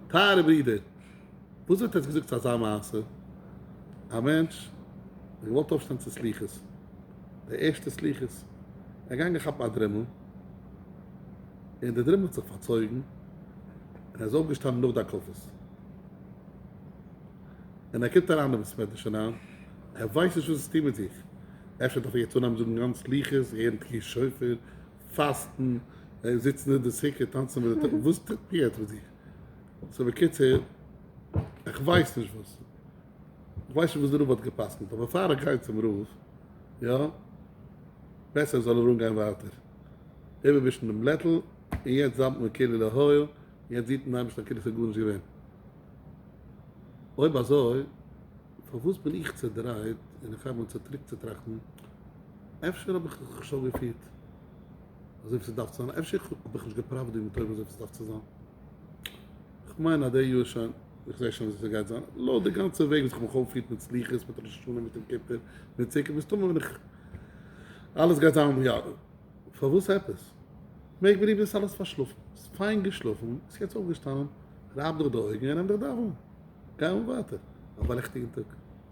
טייערע ברידער, וואס וואלט עטס געזאגט צו אזא מעשה? א מענטש האט געוואלט אויפשטיין צו סליחות, די ערשטע סליחות, ער איז געגאנגען כאפן א דרימל, און די דרימל האט זיך פארצויגן, און ער איז אויפגעשטאנען נאך די הקפות. און ער קומט אריין אין בית מדרש אריין, ער ווייסט נישט וואס צו טון מיט זיך, אפשר דארף ער יעצט אנהייבן זאגן גאנץ סליחות, הערן תקיעת שופר, פאסטן, זיצן אין די סוכה, טאנצן מיט די, וואס טוט מען יעצט מיט זיך? סאו בקיצור, איך ווייס נישט וואס, איך ווייס נישט וואס די רב האט גע'פסק'נט, אבער פאר איך גיי צום רב, יא, בעסער זאל ער אנגיין ווייטער, איבערווישן דעם בלעטל, און יעצט דאווענט מען כאילו לא היה, יעצט דינט מען דעם אייבערשטן כאילו ס'איז גארנישט געווען. אויב אזוי, פארוואס בין איך צעדרייט און איך הייב אן צוריק צו טראכטן, אפשר האב איך זיך נישט אויפגעפירט אזוי ווי ס'דארף צו זיין, אפשר האב איך נישט געפראוועט די ימים טובים אזוי ווי ס'דארף צו זיין, כ'מיין אז די יאר שוין, איך זע שוין וויאזוי ס'גייט זיין, לויט די גאנצע וועג וואס איך האב מיך אויפגעפירט מיט סליחות, מיט ראש השנה, מיט יום כיפור, מיט סוכות, מסתמא בין איך, אלעס גייט זיין יא. פארוואס עפעס? מעג מען דאס אלעס פארשלאפן? ביסט פיין געשלאפן, ביסט יעצט אויפגעשטאנען, רייב דיך די אויגן און נעם דיך דאווענען. גיי אן ווייטער. האב א לעכטיגן טאג.